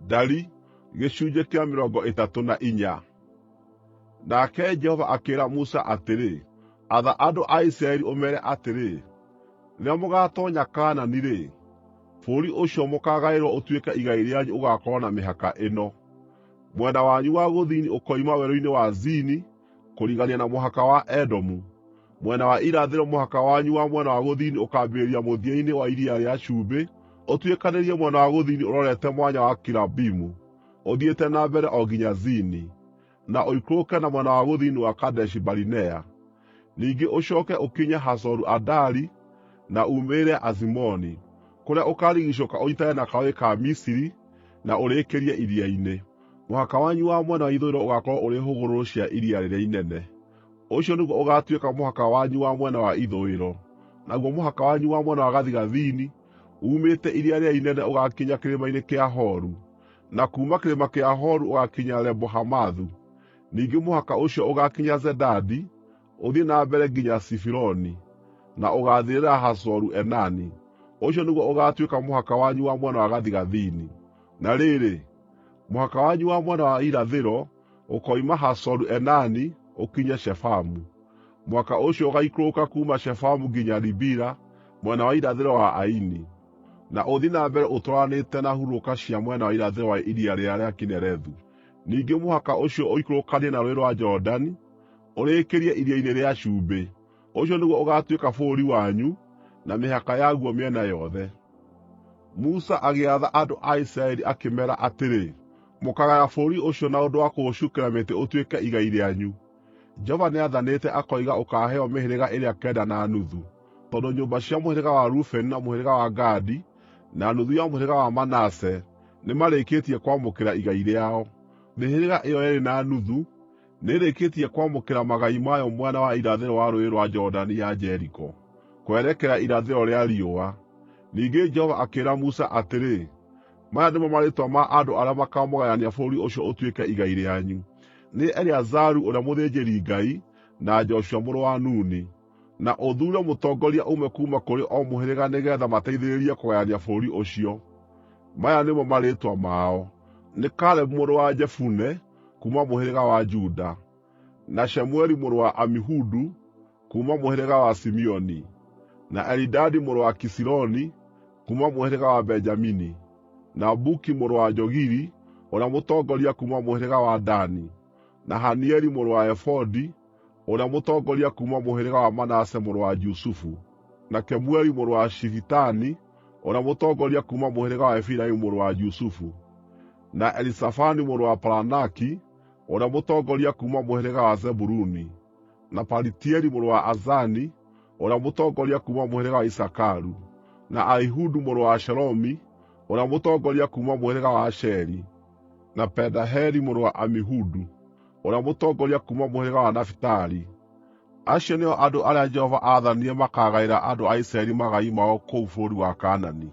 Ndari gĩcunjĩ kĩa 34. Nake Jehova akĩĩra Musa atĩrĩ, “Atha andũ a Isiraeli ũmeere atĩrĩ, ‘Rĩrĩa mũgaatoonya Kaanani-rĩ, bũrũri ũcio mũkaagaĩrwo ũtuĩke igai rĩanyu ũgaakorwo na mĩhaka ĩno: Mwena wanyu wa gũthini ũkoima Werũ-inĩ wa Zini kũrigania na mũhaka wa Edomu. Mwena wa irathĩro mũhaka wanyu wa mwena wa gũthini ũkaambĩrĩria mũthia-inĩ wa Iria rĩa Cumbĩ, ũtuĩkanĩirie mwena wa gũthini ũrorete Mwanya wa Akirabimu, ũthiĩte na mbere o nginya Zini, na ũikũrũke na mwena wa gũthini wa Kadeshi-Barinea. Ningĩ ũcooke ũkinye Hazoru-Adari na uumĩrĩre Azimoni, kũrĩa ũkaarigiicũka ũnyiitane na Karũũĩ ka Misiri na ũrĩkĩrie iria-inĩ. Mũhaka wanyu wa mwena wa ithũĩro ũgaakorwo ũrĩ hũgũrũrũ cia Iria Rĩrĩa Inene. Ũcio nĩguo ũgaatuĩka mũhaka wanyu wa mwena wa ithũĩro. Naguo mũhaka wanyu wa mwena wa gathigathini uumĩte Iria Rĩrĩa Inene ũgaakinya Kĩrĩma-inĩ kĩa Horu, na kuuma Kĩrĩma kĩa Horu ũgaakinya Lebo-Hamathu. Ningĩ mũhaka ũcio ũgaakinya Zedadi, ũthiĩ na mbere nginya Zifironi, na ũgaathirĩra Hazoru-Enani. Ũcio nĩguo ũgaatuĩka mũhaka wanyu wa mwena wa gathigathini. Na rĩrĩ, mũhaka wanyu wa mwena wa irathĩro ũkoima Hazoru-Enani ũkinye Shefamu. Mũhaka ũcio ũgaikũrũka kuuma Shefamu nginya Ribila mwena wa irathĩro wa Aini, na ũthiĩ na mbere ũtwaranĩte na hurũrũka cia mwena wa irathĩro wa Iria rĩrĩa rĩa Kinerethu. Ningĩ mũhaka ũcio ũikũrũkanie na Rũũĩ rwa Jorodani, ũrĩkĩrie Iria-inĩ rĩa Cumbĩ. Ũcio nĩguo ũgaatuĩka bũrũri wanyu na mĩhaka yaguo mĩena yothe. Musa agĩatha andũ a Isiraeli akĩmeera atĩrĩ, “Mũkaagaya bũrũri ũcio na ũndũ wa kũũcukĩra mĩtĩ ũtuĩke igai rĩanyu. Jehova nĩathanĩte akoiga ũkaaheo mĩhĩrĩga ĩrĩa kenda na nuthu, tondũ nyũmba cia mũhĩrĩga wa Rubeni na mũhĩrĩga wa Gadi na nuthu ya mũhĩrĩga wa Manase nĩmarĩkĩtie kwamũkĩra igai rĩao. Mĩhĩrĩga ĩyo yeerĩ na nuthu nĩĩrĩkĩtie kwamũkĩra magai mayo mwena wa irathĩro wa Rũũĩ rwa Jorodani ya Jeriko, kwerekera irathĩro rĩa riũa.” Ningĩ Jehova akĩĩra Musa atĩrĩ, “Maya nĩmo marĩĩtwa ma andũ arĩa makaamũgayania bũrũri ũcio ũtuĩke igai rĩanyu: Nĩ Eleazaru ũrĩa mũthĩnjĩri-Ngai na Joshua mũrũ wa Nuni. Na ũthuure mũtongoria ũmwe kuuma kũrĩ o mũhĩrĩga nĩgeetha mateithĩrĩrie kũgayania bũrũri ũcio. Maya nĩmo marĩĩtwa mao: Nĩ Kalebu mũrũ wa Jefune kuuma mũhĩrĩga wa Juda, na Shemueli mũrũ wa Amihudu kuuma mũhĩrĩga wa Simeoni, na Elidadi mũrũ wa Kisiloni kuuma mũhĩrĩga wa Benjamini, na Buki mũrũ wa Jogili ũrĩa mũtongoria kuuma mũhĩrĩga wa Dani, na Hanieli mũrũ wa Efodi ũrĩa mũtongoria kuuma mũhĩrĩga wa Manase mũrũ wa Jusufu, na Kemueli mũrũ wa Shifitani ũrĩa mũtongoria kuuma mũhĩrĩga wa Efiraimu mũrũ wa Jusufu, na Elizafani mũrũ wa Paranaki ũrĩa mũtongoria kuuma mũhĩrĩga wa Zebuluni, na Palitieli mũrũ wa Azani ũrĩa mũtongoria kuuma mũhĩrĩga wa Isakaru, na Ahihudu mũrũ wa Shelomi ũrĩa mũtongoria kuuma mũhĩrĩga wa Asheri, na Pedaheli mũrũ wa Amihudu ũrĩa mũtongoria kuuma mũhĩrĩga wa Nafitali. Acio nĩo andũ arĩa Jehova aathanire makaagaĩra andũ a Isiraeli magai mao kũu bũrũri wa Kaanani.